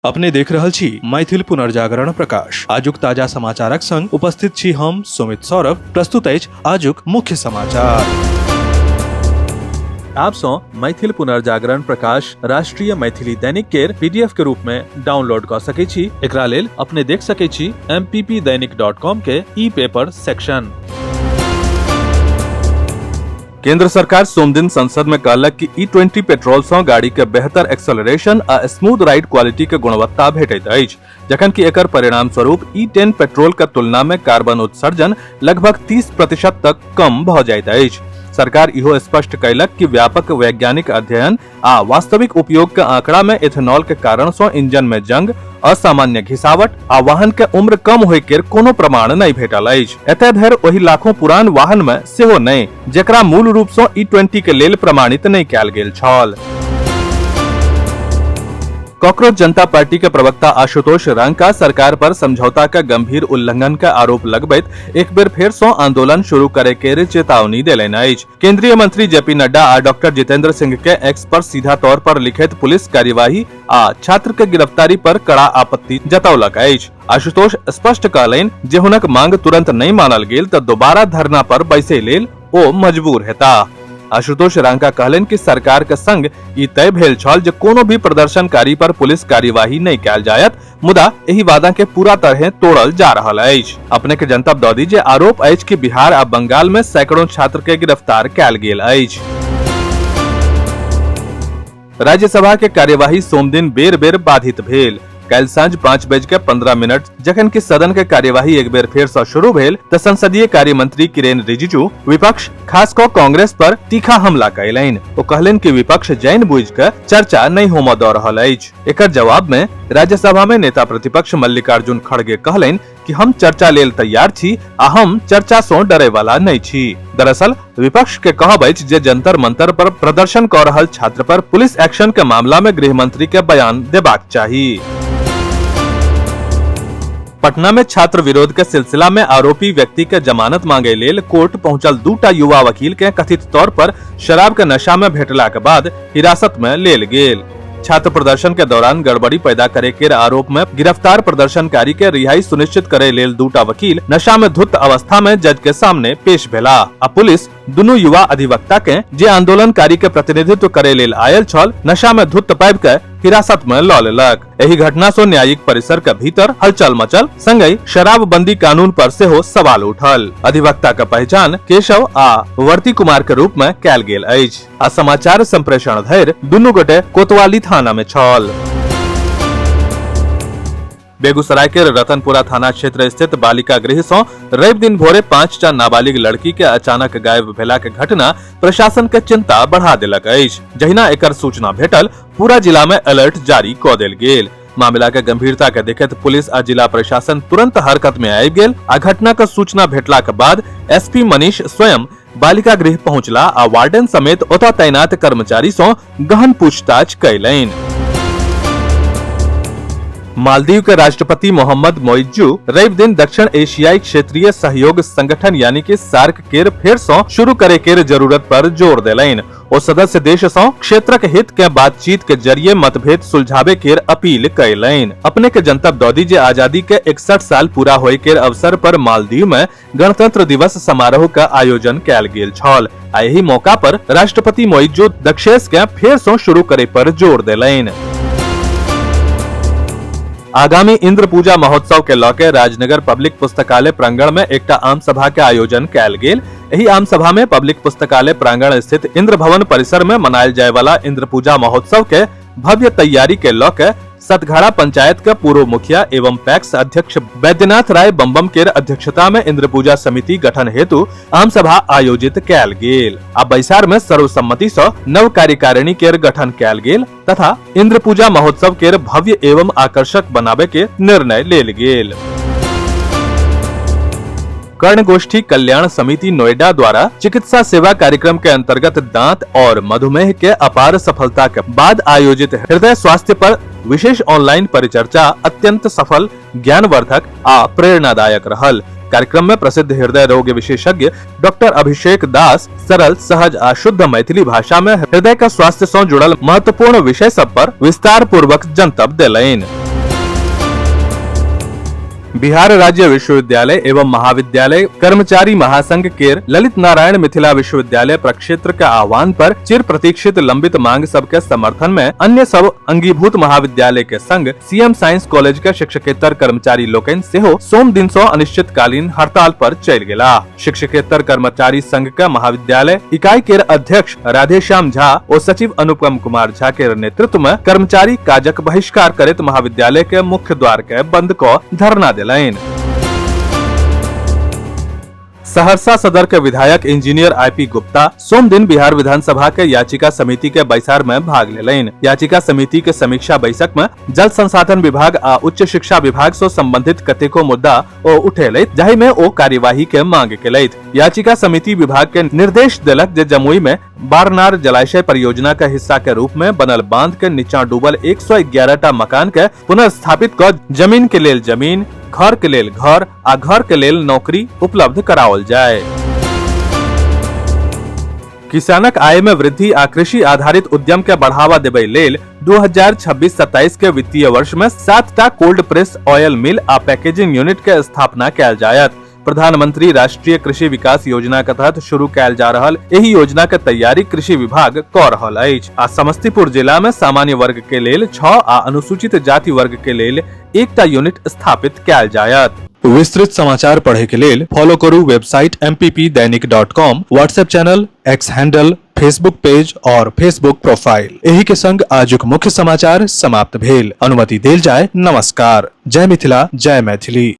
अपने देख रहल छी मैथिल पुनर्जागरण प्रकाश। आजुक ताजा समाचारक संग उपस्थित छी हम सुमित सौरभ। प्रस्तुत अछि आजुक मुख्य समाचार। आप सौ मैथिल पुनर्जागरण प्रकाश राष्ट्रीय मैथिली दैनिक केर पीडीएफ के रूप में डाउनलोड क सकै छी। एकरा लेल अपने देख सकै छी mppdainik.com के ई पेपर सेक्शन। केंद्र सरकार सोमदिन संसद में कहलक कि ई-20 पेट्रोल सं गाड़ी के बेहतर एक्सेलरेशन आ स्मूथ राइड क्वालिटी के गुणवत्ता भेटैत अछि, जखन कि एकर परिणाम स्वरूप ई-10 पेट्रोल के तुलना में कार्बन उत्सर्जन लगभग 30% तक कम भ जाइत अछि। सरकार इहो स्पष्ट कयलक कि व्यापक वैज्ञानिक अध्ययन आ वास्तविक उपयोग के आंकड़ा में इथेनॉल के कारण सं इंजन में जंग, असामान्य घिसावट आ वाहन के उम्र कम होय के कोनो प्रमाण नहीं भेटल अछि। एतय धरि ओहि लाखों पुरान वाहन में सेहो नहि, जेकरा मूल रूप सं ई-20 के लेल प्रमाणित नहीं कयल गेल छल। कॉकरोच जनता पार्टी के प्रवक्ता आशुतोष रांका सरकार पर समझौता के गंभीर उल्लंघन के आरोप लगबैत एक बेर फेर सं आंदोलन शुरू करे के चेतावनी देलनि अछि। केंद्रीय मंत्री जेपी नड्डा आ डॉक्टर जितेंद्र सिंह के एक्स पर सीधा तौर पर लिखित पुलिस कार्यवाही आ छात्र के गिरफ्तारी पर कड़ा आपत्ति जतौलक अछि। आशुतोष स्पष्ट कहलनि जे हुनक मांग तुरंत नहि मानल गेल तऽ दोबारा धरना पर बैसै लेल ओ मजबूर हेताह। आशुतोष रांका कहलनि कि सरकार के संग ई तय भेल छल जे कोनो भी प्रदर्शनकारी पर पुलिस कार्यवाही नहि कयल जायत, मुदा एहि वादा के पूरा तरह तोड़ल जा रहल अछि। अपने के जनतब दऽ दी जे आरोप अछि कि बिहार आ बंगाल में सैकड़ों छात्र के गिरफ्तार कयल गेल अछि। राज्यसभा के कार्यवाही सोमदिन बेर बेर बाधित भेल। काल्हि साँझ 5:15 जखन कि सदन के कार्यवाही एक बेर फेर सँ शुरू भेल तऽ संसदीय कार्य मंत्री किरेन रिजिजू विपक्ष खास कऽ कांग्रेस पर तीखा हमला कयलनि। ओ कहलनि कि विपक्ष जानि बुझि कऽ चर्चा नहि होमऽ दऽ रहल अछि। एकर जवाब में राज्यसभा में नेता प्रतिपक्ष मल्लिकार्जुन खड़गे कहलनि कि हम चर्चा लेल तैयार छी आ हम चर्चा सँ डरे वाला नहीं छी। दरअसल विपक्ष के कहब अछि जे जंतर मंतर पर प्रदर्शन कऽ रहल छात्र पर पुलिस एक्शन के मामला में गृह मंत्री के बयान देबाक चाही। पटना में छात्र विरोध के सिलसिला में आरोपी व्यक्ति के जमानत मांगे लेल कोर्ट पहुंचल दूटा युवा वकील के कथित तौर पर शराब के नशा में भेटला के बाद हिरासत में लेल गेल। छात्र प्रदर्शन के दौरान गड़बड़ी पैदा करे के आरोप में गिरफ्तार प्रदर्शनकारी के रिहाई सुनिश्चित करे लेल दूटा वकील नशा में धुत अवस्था में जज के सामने पेश भेला आ पुलिस दुनू युवा अधिवक्ता के जे आंदोलनकारी के प्रतिनिधित्व करे लेल आयल छल नशा में धुत पाबि के हिरासत में ल लेलक। एहि घटना से न्यायिक परिसर के भीतर हलचल मचल, संगहि शराबबंदी कानून पर सेहो सवाल उठल। अधिवक्ता के पहचान केशव आ वर्ती कुमार के रूप में कयल गेल अछि आ समाचार संप्रेषण धरि दुनू गोटे कोतवाली थाना में छल। बेगूसराय के रतनपुरा थाना क्षेत्र स्थित बालिका गृह सं रवि दिन भोरे 5टा नाबालिग लड़की के अचानक गायब भेला के घटना प्रशासन के चिंता बढ़ा देलक अछि। जहिना एकर सूचना भेटल पूरा जिला में अलर्ट जारी क देल गेल। मामला के गंभीरता के देखैत पुलिस आ जिला प्रशासन तुरंत हरकत में आबि गेल आ घटना के सूचना भेटला के बाद एसपी मनीष स्वयं बालिका गृह पहुंचला आ वार्डन समेत ओतऽ तैनात कर्मचारी सं गहन पूछताछ कयलनि। मालदीव के राष्ट्रपति मोहम्मद मोइज्जू रवि दिन दक्षिण एशियाई क्षेत्रीय सहयोग संगठन यानी कि सार्क केर फेर सं शुरू करे केर जरूरत पर जोर देलनि। ओ सदस्य देश सं क्षेत्रक हित के बातचीत के जरिए मतभेद सुलझावे केर अपील कयलनि। अपने के जनतब दऽ दी जे आजादी के 61 साल पूरा होय केर अवसर पर मालदीव में गणतंत्र दिवस समारोह के आयोजन कयल गेल छल आ एहि मौका पर राष्ट्रपति मोइजो दक्षेस के फेर सं शुरू करे पर जोर देलनि। आगामी इंद्र पूजा महोत्सव के लऽ के राजनगर पब्लिक पुस्तकालय प्रांगण में एकटा आम सभा के आयोजन कयल गेल। एहि आम सभा में पब्लिक पुस्तकालय प्रांगण स्थित इंद्र भवन परिसर में मनायल जाय वाला इंद्र पूजा महोत्सव के भव्य तैयारी के लऽ के सतघारा पंचायत के पूर्व मुखिया एवं पैक्स अध्यक्ष बैद्यनाथ राय बम्बम के अध्यक्षता में इंद्र पूजा समिति गठन हेतु आम सभा आयोजित कयल गेल आ बैसार में सर्वसम्मति सँ नव कार्यकारिणी के गठन कयल गेल तथा इंद्र पूजा महोत्सव के भव्य एवं आकर्षक बनावे के निर्णय लेल गेल। कर्ण गोष्ठी कल्याण समिति नोएडा द्वारा चिकित्सा सेवा कार्यक्रम के अंतर्गत दांत और मधुमेह के अपार सफलता के बाद आयोजित हृदय स्वास्थ्य पर विशेष ऑनलाइन परिचर्चा अत्यंत सफल, ज्ञानवर्धक आ प्रेरणादायक रहल। कार्यक्रम में प्रसिद्ध हृदय रोग विशेषज्ञ डॉक्टर अभिषेक दास सरल, सहज आ शुद्ध मैथिली भाषा में हृदय के स्वास्थ्य से जुड़ल महत्वपूर्ण विषय सब पर विस्तार पूर्वक जनतब देलनि। बिहार राज्य विश्वविद्यालय एवं महाविद्यालय कर्मचारी महासंघ केर ललित नारायण मिथिला विश्वविद्यालय प्रक्षेत्र के आह्वान पर चिर प्रतीक्षित लंबित मांग सब के समर्थन में अन्य सब अंगीभूत महाविद्यालय के संग सीएम साइंस कॉलेज के शिक्षकेतर कर्मचारी लोकनि सेहो सोम दिन सं अनिश्चितकालीन हड़ताल पर चलि गेलाह। शिक्षकेतर कर्मचारी संघ के महाविद्यालय इकाई केर अध्यक्ष राधेश्याम झा ओ सचिव अनुपम कुमार झा के नेतृत्व में कर्मचारी काजक बहिष्कार करैत महाविद्यालय के मुख्य द्वार के बंद क धरना देलनि। सहरसा सदर के विधायक इंजीनियर आईपी गुप्ता सोम दिन बिहार विधानसभा के याचिका समिति के बैसार में भाग लेलनि। याचिका समिति के समीक्षा बैसक में जल संसाधन विभाग आ उच्च शिक्षा विभाग से संबंधित कतेको मुद्दा ओ उठेलथि, जाहि में ओ कार्यवाही के मांग केलथि। याचिका समिति विभाग के निर्देश देलक जे जमुई में बारनार जलाशय परियोजना के हिस्सा के रूप में बनल बांध के नीचा डूबल 111 टा मकान के पुनर्स्थापित क जमीन के लेल जमीन, घर के लेल घर आ घर के लेल नौकरी उपलब्ध कराओल जाय। किसानक आय में वृद्धि आ कृषि आधारित उद्यम के बढ़ावा देबय लेल 2026-27 के वित्तीय वर्ष में 7टा कोल्ड प्रेस ऑयल मिल आ पैकेजिंग यूनिट के स्थापना कयल जायत। प्रधानमंत्री राष्ट्रीय कृषि विकास योजना के तहत शुरू कयल जा रहल एहि योजना के तैयारी कृषि विभाग क रहल अछि आ समस्तीपुर जिला में सामान्य वर्ग के लेल 6 आ अनुसूचित जाति वर्ग के लेल एकटा यूनिट स्थापित कयल जायत। विस्तृत समाचार पढ़े के लेल फॉलो करू website mppdainik.com, WhatsApp channel, X handle, Facebook page और फेसबुक प्रोफाइल। एही के संग आजुक मुख्य समाचार समाप्त भेल। अनुमति देल जाय। नमस्कार। जय मिथिला, जय मैथिली।